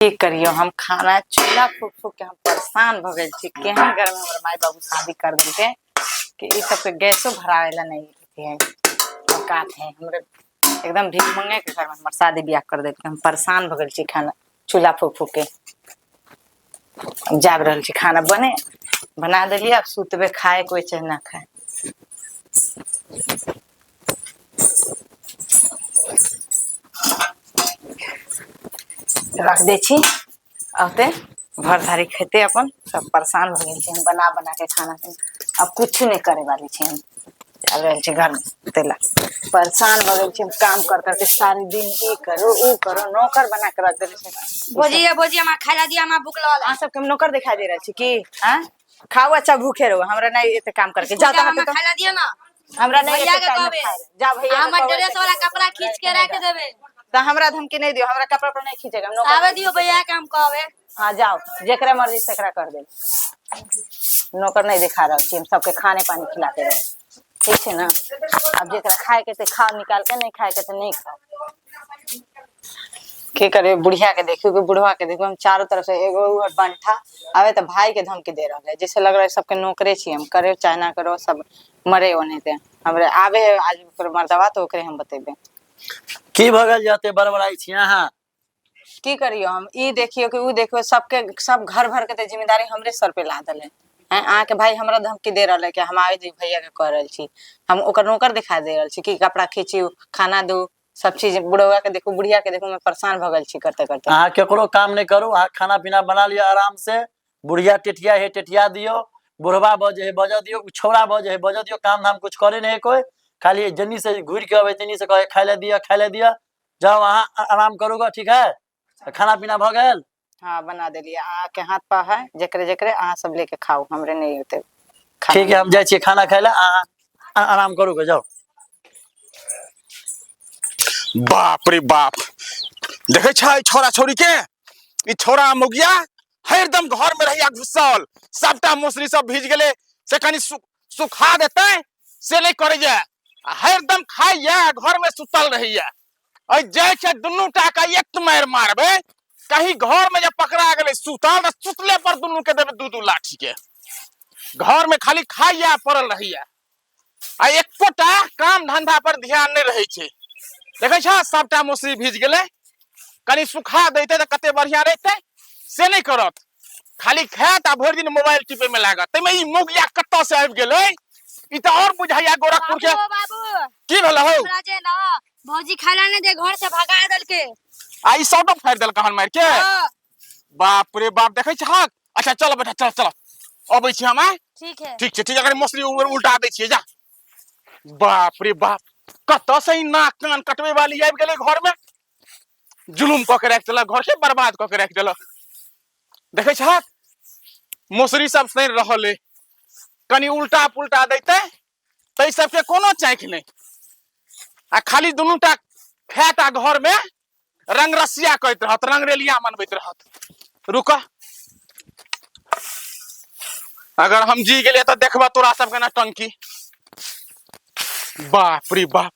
की करियो हम खाना चूल्हा फूक फूक के हम परेशान भ गेल छी। केहन घर में हमर माय बाबू शादी कर देलके कि ई सबके गैसो भरावे ला नहीं अथी है, औकात है। हमरे एकदम भीख मंगे के घर में हमर शादी ब्याह कर देलके। हम परेशान भ गेल छी खाना चूल्हा फूक फूक के। अब जाग रहल छी, खाना बने बना देलियै, आब सुतबे, खाए कोई चाहे ना खाए। रख दै छी, औते भर थारी खेते अपन। सब परेशान भऽ गेल छी हम बना बना के खाना। अब कुछ नहीं करे वाली छी हम, आबि रहल छी घर में सुते ला। परेशान भऽ गेल छी हम काम कर करके सारे दिन, ई करो ऊ करो, नौकर बना के रख देले छै। भौजी, भौजी, हमरा खाय ला दिया, हमरा भूख लगल है। अहाँ सबके हम नौकर दिखाई दे रहल छी की? आँ खाओ, अच्छा भूखे रहो, हमरा नहीं एते काम करके। जाओ भौजी, तो हमरा खाय ला दिया ना। हमरा नहीं भैया एते के टाइम में कहबे। खाए। जा भैया के हमर कहबे। ड्रेस वाला कपड़ा खींच के रख देबे। तो हमरा धमकी नहीं दियो, हमरा कपड़ा पर नहीं खींचेगा, हम नौकर आवे नहीं। दियो, भैया के हम कहबे। हाँ जाओ, जेकरा मर्जी सेकरा कर दे। नौकर नहीं दिखा रहल छी हम, सबके खाने पानी खिलाते रहो, ठीक छै ना? अब जेकरा खाए के ते खाओ निकाल के, नहीं खाए के ते नहीं खाओ। की करियो, बुढ़िया के देखियो कि बुढ़वा के देखियो, हम चारों तरफ से एगो उ बंठा आवे तो भाई के धमकी दे रहल है, जैसे लग रहा है सबके नौकरे छी हम, करे चाहे ना करो, सब मरे ओनाहिते। हमरे आवे है आज ओकर मर्दवा तो ओकरे हम बतेबे। की भऽ गेल जे एते बड़बड़ाइ छी अहाँ? की करियो हम, ई देखियो कि ऊ देखियो, सबके सब घर भर के ते जिम्मेदारी हमरे सर पे लादल है। हैं, अहाँके भाई हमरा धमकी दे रहल है कि हम आवे जी भैया के कह रहल छी। हम ओकर नौकर दिखाई दे रहल छी कि कपड़ा खींची, खाना दू, सब चीज, बुढ़वा के देखू, बुढ़िया के देखू, मैं परेशान भऽ गेल छी करते करते। अहाँ केकरो काम नहि करू, अहाँ खाना पीना बना लिअ आराम से। बुढ़िया टेटिया हे टेटिया दियौ, बुढ़वा बजे हे बजऽ दियौ, छौड़ा बजे हे बजऽ दियौ। काम धाम कुछ करे नहि है कोइ, खाली जन्नी से घुरि के अबै तन्नी से कहै खाय लए दिअ, खाय लए दिअ। जाउ अहाँ आराम करू ग, ठीक है? खाना पीना भऽ गेल? हाँ बना देलियै, अहाँके हाथ पा है, जेकरे जेकरे अहाँ सब लेके खाउ, हमरे नहीं होते। ठीक है, हम जाइ छियै खाना खाय लए, अहाँ आराम करू ग, जाउ। बाप रे बाप, देखै छै छौड़ा छौड़ी के? ई छौड़ा मौगिया हरदम घर में रहिया घुसल, सबटा मौसरी सब भीज गेलै, से कनि सुखा देतै से नहि करैया, आ हरदम खाइया घर में सुतल रहैया। अइ जाइ छै दुनू टा के एक मारि मारबै, कहीं घर में जे पकड़ा गेलै सुतल तऽ सुतले पर दुनू के देबै दू दू लाठी के। घर में खाली खाइया पड़ल रहैया आ एकोटा काम धंधा पर ध्यान नहि रहै छै। देखै छ सबटा मौसरी भीज गेलै, कनि सुखा दैतै तऽ कते बढ़िया रहितै, से नहि करत, खाली खायत आ भरि दिन मोबाइल टिपे में लागत। ताहिमे ई मौगिया कतऽ से आबि गेलै, ई तऽ और बुझाइया गोरखपुर के। बाबू, बाबू। की भेल हौ? हमरा जे ना भौजी खाना नहीं दे, घर से भगा देलके। आ ई सौटो फाड़ि देलक हन मारि के। हाँ। बाप रे बाप, देखै छहक? अच्छा चल बेटा, चल चल, अबै छी हम। आय ठीक है। ठीक छै, ठीक है, कनि मौसरी उल्टा दै छियै, जा। बाप रे बाप, कतऽ से ई नाक कान कटबै वाली आबि गेलै घर में, जुलुम कऽ के राखि देलक, घर के बर्बाद कऽ के राखि देलक। देखै छहक मौसरी सब सड़ि रहल अइ, कनि उल्टा पुल्टा दैतै ताहि सबके कोनो चाँखि नहि, आ खाली दुनू टा खायत आ घर में रंग रसिया करैत रहत, रंगरेलिया मनबैत रहत। रुक, अगर हम जी गेलियै तऽ देखबह तोरा सबके ना टंकी। बाप रे बाप,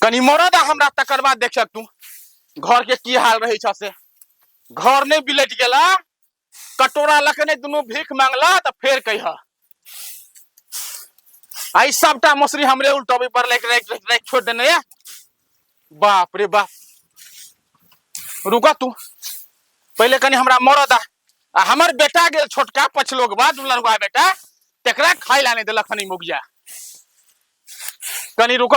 कनि मरद आ हमरा, तकर बाद देखक तू घर के की हाल रहै छ। से घर नहि बिलटि गेला, कटोरा लऽ के नहि दुनू भीख मांगला तऽ फेर कहिह। आ ई सबटा मौसरी हमरे उल्टबै पर राखि राखि राखि राखि छोड़ि देने ये। बाप रे बाप, रुक तू पहिले कनि हमरा मरद आ। आ हमर बेटा गेल छोटका पछलोक बाद दुलरुआ बेटा, तकरा खाय ला नहि देलक हन ई मौगिया। कनि रुक,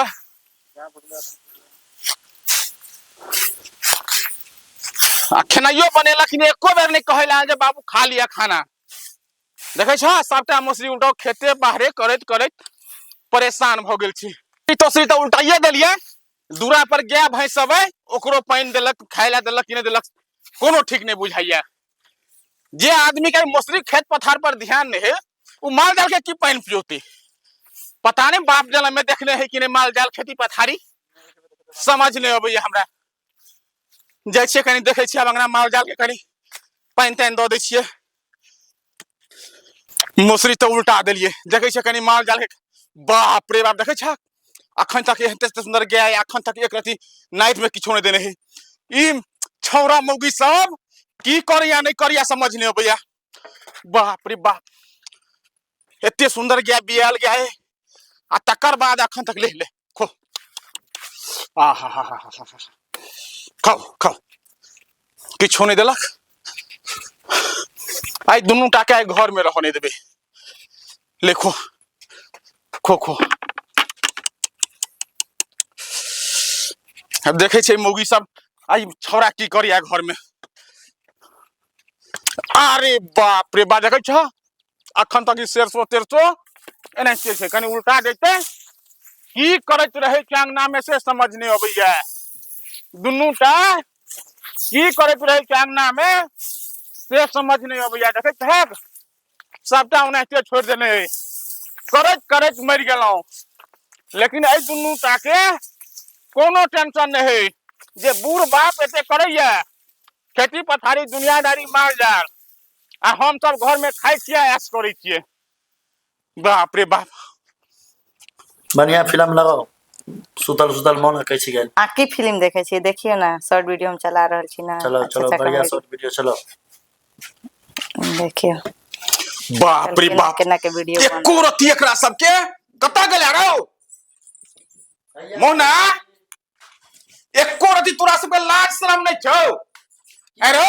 आ खेनाइयो बनेलक नहि, एको बेर नहि कहै ला जे बाबू खा लिअ खाना। देखै छह सबटा मौसरी उल्टो खेते बाहरे करैत करैत परेशान भऽ गेल छी। ई तोसरी तऽ उल्टाइए देलियै, दूरा पर गाय भैंस सब अइ, ओकरो पानि देलक, खाय ला देलक कि नहि देलक कोनो ठीक नहि बुझाइया। जे आदमी के मौसरी खेत पथार पर ध्यान नहीं है, वो माल जाल के की पानि पियोते? पता नहीं बाप जन्म में देखने है कि नहीं माल जाल खेती पथारी, समझ नहीं अबैया हमरा। जाइ छियै कनि देखै छियै आब अंगना माल जाल के कनि पानि तानि दऽ दै छियै। मौसरी तऽ उल्टा देलियै, देखै छियै कनि माल जाल के। बाप रे बाप, देखै छह अखन तक एहन एते सुन्दर गाय अखन तक एक रति नाइट में किछो नहीं देने है। ई छौड़ा मौगी सब की करैया नहि करैया समझ नहि अबैया। बाप रे बाप, एते सुंदर गाय बियाल गाय है आ तकर बाद अखन तक ले ले खो। आ हा हा हा हा हा, खाओ खाओ, किछो नहि देलक। आइ दुनू टा के आइ घर में रह नहि देबै। ले खो खो खो। अब देखे छै मौगी सब आई छौड़ा की करिया घर में। अरे बाप रे बाप, देखे छ अखन तक ई सेरसो तेरसो एनाहिते छै, कनि उल्टा देते की करैत रहे छै अंगना में से समझ नहीं अबैया। दुनू टा की करैत रहे छै अंगना में से समझ नहीं अबैया। देखे छहक सबटा ओनाहिते छोड़ि देने अइ, करैत करैत मरि गेलहुँ। लेकिन एहि दुनू टा के कोनो टेंशन नहि है जे बूढ़ बाप एते करैया खेती पथारी दुनियादारी माल जाल, आ हम सब घर में खाइ छियै ऐश करै छियै। बाप रे बाप। बढ़िया फिल्म लगाओ, सुतल सुतल मन अकै छी गेल। आ की फिल्म देखै छियै? देखियौ ने, शॉर्ट वीडियो हम चला रहल छी ना। चलो अच्छा चलो, अच्छा बढ़िया कॉमेडी शॉर्ट वीडियो चलो। देखियौ बाप रे केना बाप, केना के वीडियो बन। एको रत्ती एकरा सबके कतऽ गेलै रौ मोना? एको रत्ती तोरा सबके लाज शरम नहि छौ? अरे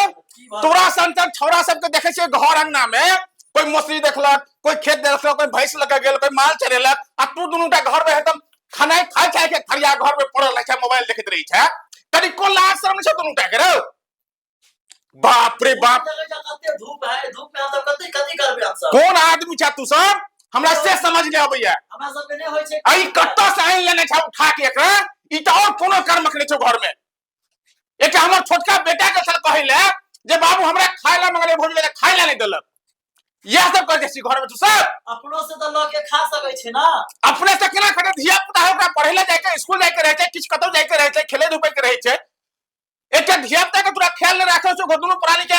तोरा सन सन छौड़ा सबके देखै छियै घर अंगना में, कोई मौसरी देखलक, कोई खेत देखलक, कोई भैंस लऽ के गेल, कोई माल चरेलक, आ तू दुनू टा घर में एकदम खानाइ खाइ खाइ के थरिया घर में पड़ल रहै छै, मोबाइल देखैत रहै छै। कनिको लाज शरम नहि छौ दुनू टा के रौ? बाप रे बाप, धूप है, धूप में हम सब कथी कथी करबै हम सब? कोन आदमी छै तू सब, हमरा से समझ नहि अबैया। हमरा सबके नहि होइ छै। आ ई कतऽ से आनि लेने छै उठा के एकरा? ई तऽ और कोनो कर्मक नहि छौ घर में। एकटा हमर छोटका बेटा के छल कहै ले जे बाबू हमरा खाय ला मंगले भोज ले, खाय ला नहि देलक। इएह सब कहै छी घर में तू सब। अपनो से तऽ लऽ के खा सकै छै ना। अपने से केना खेतै? धिया पुता है, ओकरा पढ़ै ले जाय के, स्कूल जाय के रहै छै, किछु कतौ जाय के रहै छै, खेले धूपे के रहै छै। एकटा धिया पुता के तोरा ख्याल नहि राखल छौ दुनू प्राणी के।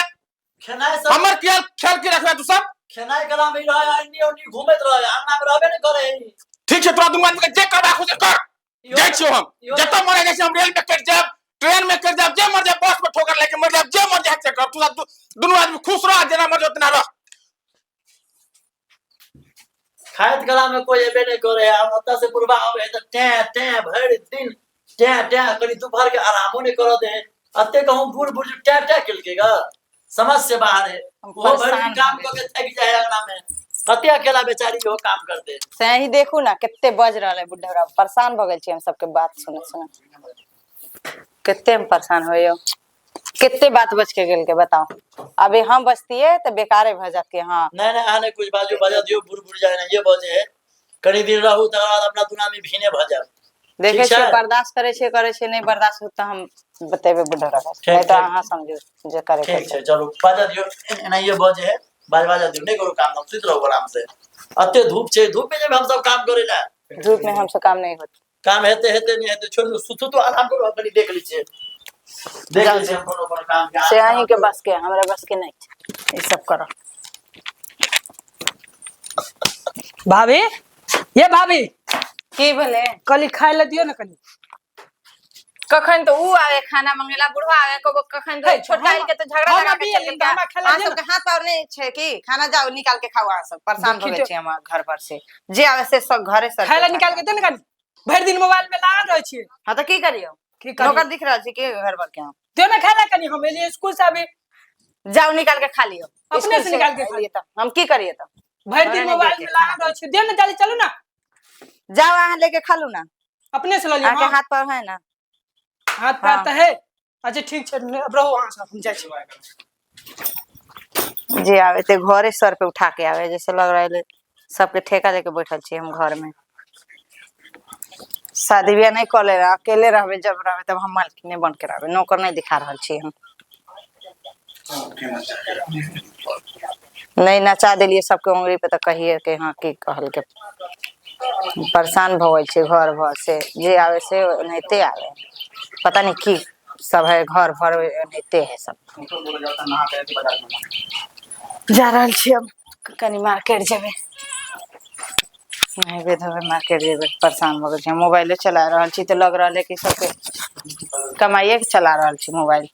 खेनाइ सब हमर ख्याल ख्याल की रखबे तू सब? खेनाइ गला में रहे, एन्नी ओन्नी घूमैत रहे, अंगना में रहबे नहि करे है। ठीक छै, तोरा दुनू आदमी के जे करबाक हो से कर। जाइ छियौ हम, जतऽ मरे जाइ छी हम, रेल में कटि जायब, ट्रेन में कटि जायब, जे मर जायब, बस में ठोकर लागि मर जायब, जे मर जायब से कर। तू सब दुनू आदमी खुश रह, जेना मर जाओ तेना रह। खाइत गला में कोई एबे नहीं करे है। अब ओतऽ से बुढ़बा आबै है तऽ टें टें भरि दिन टें टें, कनि दोपहर के आरामो नहीं करऽ दे है। अते कहूँ बूढ़ बुजुर्ग टें टें केलकै ग, समझ से बाहर है। हम ओहो भरि दिन परेशान काम भऽ कऽ के थाकि जाइ है अंगना में, कते अकेला बेचारी इहो काम करते। सही देखू ना कते बज रहल है बुढ़ा, परेशान भऽ गेल छी हम सबके बात सुनैत सुनैत। कते हम परेशान होइयो, कते बात बच के गेल के बताओ। अभी हम बचतिए तऽ बेकारे भऽ जातिए। हाँ नहीं नहीं, अहाँ नहीं कुछ बाजू, बजा दियौ, बूढ़ बूढ़ जाए नहीं ये बजे है। कनी दिन रहू तकर बाद अपना दुना में भीने भऽ जायब। देखे ठीक छै? छियै, बर्दाश्त करै छियै, करै छियै, नहि बर्दाश्त होत तऽ हम बतेबै बुढ़ा के, ठीक, नहीं तऽ ठीक। अहाँ समझू जे करे के ठीक छै, चलू बाजऽ दियौ, एनाहिए बजे है, बाज बाजऽ दियौ, नहि करू काम, हम सुति रहू आराम से। एते धूप छै, धूप में जेबै हमसब काम करै लए? धूप में हमसे काम नहीं होत। काम हेतै हेतै, नहि हेतै छोड़ि दियौ, सुतू तो आराम करू, हम कनि देख लै छियै, देख लै छियै हम कोनो कोनो काम के। से अहीं के बस के, हमरा बस के नहीं छै ई सब करो। भाभी, ये भाभी। की भेलै? कहली खाय लए दियौ ने कनि। कखन तऽ ऊ आवे खाना मंगेला, बुढ़वा आवे कबो, कखन हे, तऽ छोटका हम आइल के तऽ झगड़ा हम लगा अभी के चल एलियै गेल। तऽ हमरा खाय लए अहाँ दियौ सबके हाथ पाव नहीं छै की? खाना जाओ निकाल के खाओ। अहाँ सब परेशान भऽ देखी गेल तऽ छी हम घर पर से, जे आवे से सब घरे सर खाय पे लए उठा निकाल के के दे ने कनि, भरि दिन मोबाइल में लागल रहै छियै। हाँ तऽ की करियौ? की करियौ? नौकर दिख रहल छै की घर पर के? हम दियौ ने खाय लए कनि, हम एलियै स्कूल से अभी। जाओ निकाल के खा लियौ। अपने स्कूल से निकाल के खा एलियै तऽ हम की करियै तऽ? भरि हमरा दिन नहि मोबाइल देके में खाना। लागल रहै छियै, दियौ ने जल्दी, चलू ने। जाओ अहाँ लेके खा लू ना। अपने से लऽ लियौ। अहाँके हाँ हाथ पाव है ना? हाथ पैर हाँ तऽ है। अच्छा ठीक छै, अब रहू अहाँ सब, हम जाइ छी। जे आवे ते घरे सर पे उठा के आवे, जैसे लग रहा है सबके ठेका लेके बैठल छी हम घर में। शादी ब्याह नहीं कर ले, अकेले रहबे, जब रहबे तब हम मालकिने बन के रहबे, नौकर नहीं दिखा रहल छी हम। नहीं नचा देलिए सबके उंगली पे तऽ कहिए के हाँ की कहल के। परेशान भऽ गेल छी घर भर से, जे आवे से एनाहिते आवे, पता नहीं की सब है घर भर एनाहिते है सब। जा रहल छी अब कनि मार्केट जेबै, नहेबै धोबै, मार्केट जेबै। परेशान भऽ गेल छी। मोबाइलो चला रहल छी तऽ लग रहल है कि सबके कमाइए के चला रहल छी मोबाइल।